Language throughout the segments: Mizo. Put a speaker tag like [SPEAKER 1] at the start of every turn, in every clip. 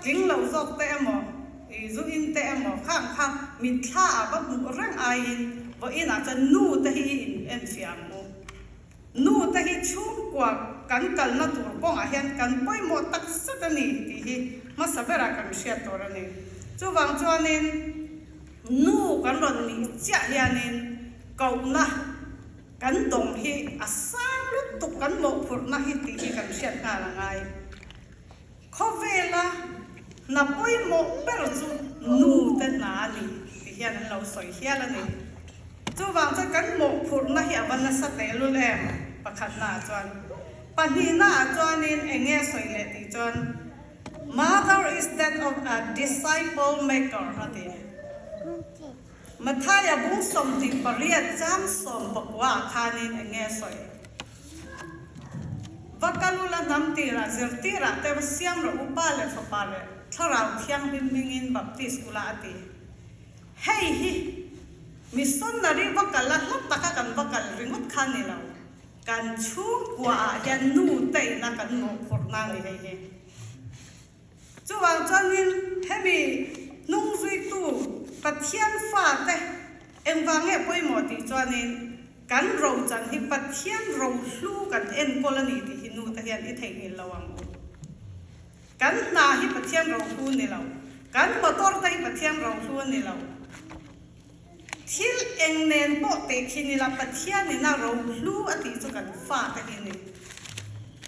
[SPEAKER 1] tling lo zawk te emaw, i zu in te emaw khang kha mitthla ah va hmuh reng aiin vawiinah chuan nu te hi i in enfiah ang u. Nu te hi chhungkua kan kalna tur kawngah hian kan pawimawh tak zet a ni tih hi hmasa berah kan hriat tur a ni. Chuvang chuanin nu kan rawn nih chiah hianin kohna kan dawng hi a sang lutuk kan mawhphurhna hi tih hi kan hriat nghal a ngai. Khawvela hna pawimawh ber chu nu te hna a ni tih hian an lo sawi hial a ni. Chuvang chuan kan mawhphurhna hi a va nasa tehlul em? Pakhatnaah chuan. Pahnihnaah chuanin eng nge sawi leh tih chuan Mother is that of a disciple maker a ti. Mathaia bung 28 chang 19 ah khanin eng nge sawi? Va kal ula hnam tirah zirtirah te va siam rawh u Pa leh Fapa leh Thlarau Thianghlim hmingin baptis ula a ti. Hei hi missionary va kal a hla taka kan va kal ringawt kha ni lo. Kan chhungkua ah hian nu te ina kan mawhphurhna a ni hei hi. Chuvang chuanin hemi hnungzuitu Pathian fate engvang nge pawimawh tih chuanin kan rochan hi Pathian rohlu kan enkawl a ni tih hi nute hian i theihnghilh lo ang u. Kan hna hi Pathian rohlu a ni lo. Kan motor te hi Pathian rohlu a ni lo. Thil eng nen pawh teh khi nila Pathianin a rohlu a tih chu kan fate hi ni.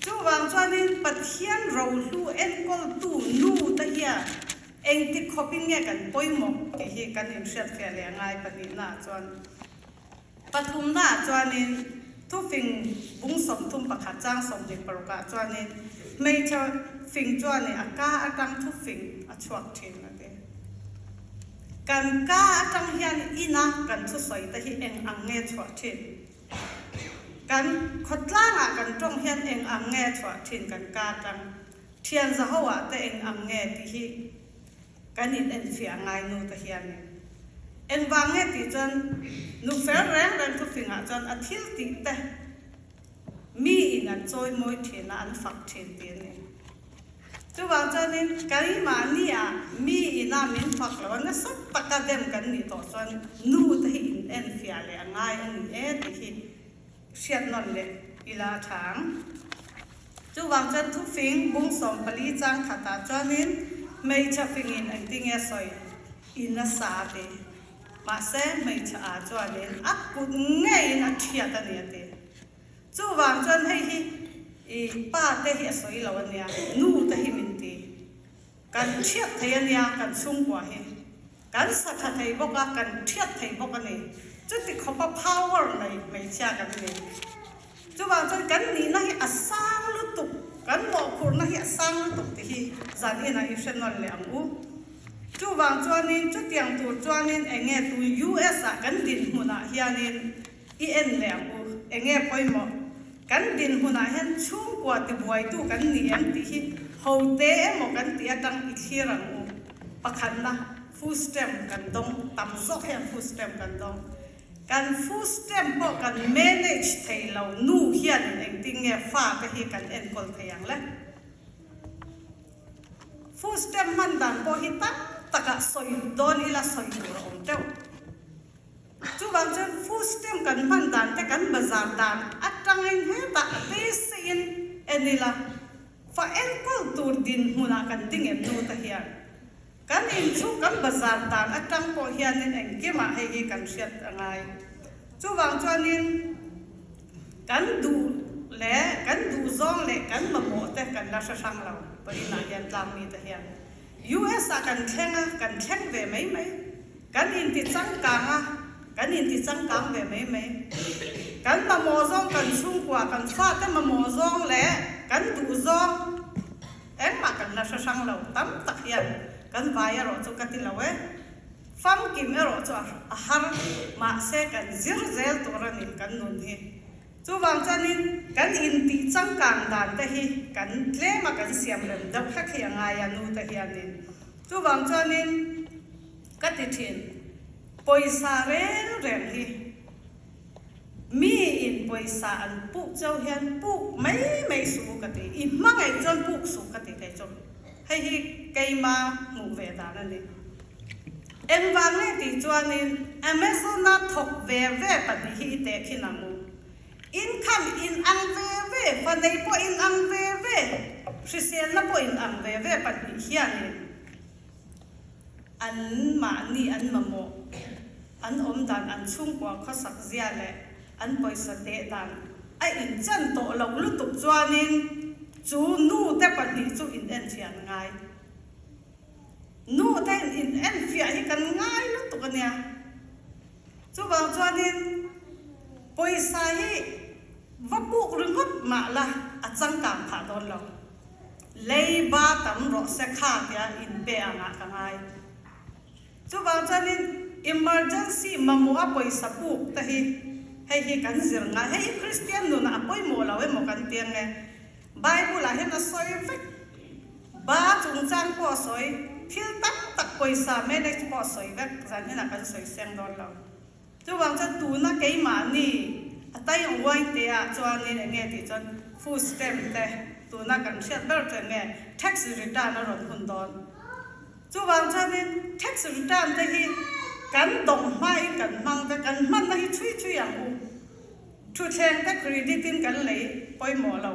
[SPEAKER 1] Chuvang chuanin Pathian rohlu enkawltu nu te hian engti khawpin nge kan pawimawh tih hi kan inhriatfiah leh a ngai pahnihnaah chuan. Pathumnaah chuanin thufing bung 31 chang 26 ah chuanin hmeichhe fing chuanin a ka atang thufing a chhuak thin a ti. Kan ka atang hian ina kan thusawi te hi eng ang nge chhuah thin? Kan khawtlangah kan tawng hian eng ang nge chhuah thin kan ka atang? Thian zahoah te eng ang nge tih hi kan in enfiah ngai nu te hianin. Engvang nge tih chuan nu fel reng reng thufingah chuan a thil tih te mi in an chawi mawi thin a, an fak thin tih a ni. Chuvang chuanin keimahni ah mi ina min fak lo a, nasa taka dem kan nih tawh chuan nu te hi in enfiah leh a ngai a ni e tih hi hriat nawn leh ila a tha ang. Chuvang chuan thufing bung 14 chang khatah chuanin hmeichhe fingin engtinge sawi in a sa a ti. Mahse hmeichhe ah chuanin a kut ngeiin a thiat a ni a ti. Chuvang chuan hei hi i pa te hi a sawi lo a nia, nu te hi min ti. Kan thiat thei a nia kan chhungkua hi. Kan sa tha thei bawk a, kan thiat thei bawk a ni. Chuti khawpa power nei hmeichhia kan ni. Chuvang chuan kan nihna hi a sang lutuk, kan mawhphurhna hi a sang lutuk tih hi zan inah i hre nawn leh ang u. Chuvang chuanin chutiang tur chuanin eng nge tun US ah kan dinhmunah hianin I en leh ang u, eng nge pawimawh? Kan dinhmunah hian chhungkua tibuaitu kan ni em tih hi ho te emaw kan tih atang i thlir ang u. Pakhatna, food stamp kan dawng, tam zawk hian food stamp kan dawng. Kan food stamp pawh kan manage thei lo, nu hianin engtin nge fa te hi kan enkawl thei ang le? Food stamp hman dan pawh hi tam takah sawi dawn ila sawi tur a awm teuh. Chuvang chuan food stamp kan hman dan te kan bazar dan atangin hetah a beiseiin en ila, fa enkawl tur dinhmunah kan ding em nu te hian kan inchhung kan bazar dan atang pawh hianin engkimah hei hi kan hriat a ngai. Chuvang chuanin kan duh leh kan duhzawng leh kan mamawh te kan la hre hrang lo pawhin ah hian tlang mite hian US ah kan thleng a, kan thleng ve mai mai. Kan inti changkang a, kan inti changkang ve mai mai. Kan mamawh zawng kan chhungkua, kan fate mamawh zawng leh kan duh zawng engmah kan la hre hrang lo. Tam tak hian kan vai erawh chu ka ti lo e. Famkim erawh chu a har, mahse kan zir zel tur a ni kan nun hi. Chuvang chuanin kan intih changkang dan te hi kan tlem a kan siam rem deuh hlek hi a ngai a nu te hianin. Chuvang chuanin ka ti thin, pawisa reng reng hi mi in pawisa an puk cheu hian puk mai mai suh u ka ti, i hmangaih chuan puk suh ka ti kei chu. Hei hi keima hmuh ve dan a ni. Engvang nge tih chuanin Amazon-a thawk ve ve pahnih hi i tehkhin ang u. Income in ang ve ve, fanei pawh in ang ve ve, hriselna pawh in ang ve ve pahnih hianin an mahni an mamawh, an awm dan, an chhungkua khawsak zia leh an pawisa teh dan a inchan tawh lo lutuk chuanin chu nute pahnih chu inenfiah an ngai. Nute inenfiah hi kan ngai lutuk a nia. Chuvang chuanin pawisa hi va puk ringawt mah la a changkang phah dawn lo. Leiba tam rawh se kha tia inpe angah ka ngai. Chuvang chuanin emergency mamawh a pawisa puk te hi hei hi kan zir ngai. Hei hi Kristian nunah a pawimawh lo emaw kan ti ange. Bible ah hian a sawi vek. Ba chungchang pawh a sawi, thil tam tak pawisa manage pawh a sawi vek. Zan hinah kan sawi seng dawn lo. Chuvang chuan tuna keimahni a tai uai te ah chuanin enge tih chuan food stamp te tuna kan hriat ber chu enge tax return a rawn hun dawn. Chuvang chuanin tax return te hi kan dawng hmain kan hmang te, kan hmanna hi chhui chhui ang u. Thutthleng te credit in kan lei pawimawh lo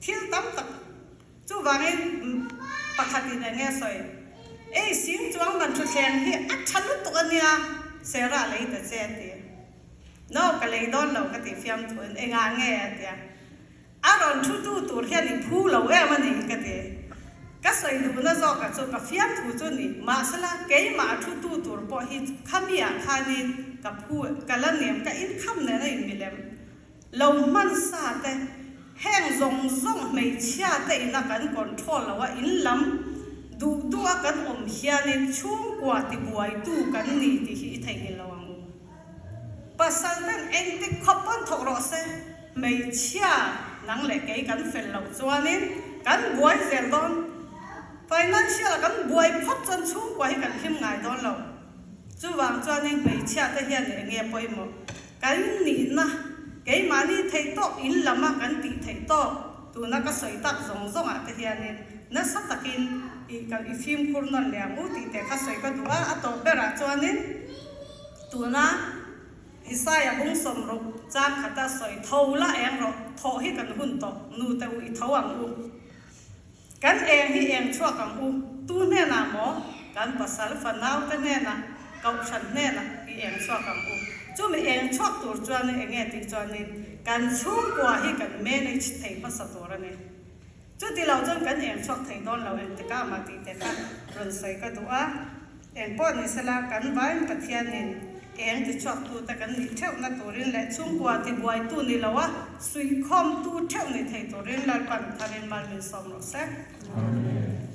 [SPEAKER 1] thil tam tak. Chuvangin pakhatin eng nge sawi? Ei sing chuang man thutthleng hi a tha lutuk a nia, Sarah lei ta che a ti. No, ka lei dawn lo ka ti fiamthuin engah nge a ti a. A rawn thu tu tur hian i phu lo em a ni ka ti. Ka sawi duhna zawkah chu ka fiamthu chu ni. Mahsela keimah a thu tu tur pawh hi khamiah khanin ka phu ka la nem ka inkham nen a inmilem lo hman sa te heng zawng zawng hmeichhia te ina kan control lo a in lam duh duh a kan awm hianin chhungkua tibuaitu kan ni tih hi i theihnghilh lo ang u. Pasal ten engtik khawp pawn thawk rawh se, hmeichhia nang leh kei kan fel loh chuanin kan buai zel dawn. Financial a kan buai phawt chuan chhungkua hi kan hlim ngai dawn lo. Chuvang chuanin hmeichhia te hian eng nge pawimawh? Kan nihna, keimahni theih tawk in lam a kan tih theih tawk tuna ka sawi tak zawng zawngah te hianin nasa takin i kan i fimkhur nawn leh ang u tih te kha sawi ka duh a, a tawp berah chuanin, Tuna Isaiah bung sawmruk chang khata sawi tho la eng rawh, thawh hi kan hun tawh, nu te u i tho ang u. Kan eng hi eng chhuak ang u, tu hnenah maw? Kan pasal fanau te hnenah, kohhran hnenah i eng chhuak ang u. Chumi eng chhuak tur chuan eng nge tih chuanin kan chhungkua hi kan manage thei hmasa tur a ni. Chuti lo chuan kan eng chhuak thei dawn lo engtikah mah tih te kha rawn sawi ka duh a. Eng pawh ni sela kan vain Pathianin eng ti chhuaktute kan nih theuhna turin leh chhungkua tibuaitu ni loa suihkhawmtu theuh ni thei turin Lalpan tharin mal min sawm rawh se.
[SPEAKER 2] Amen.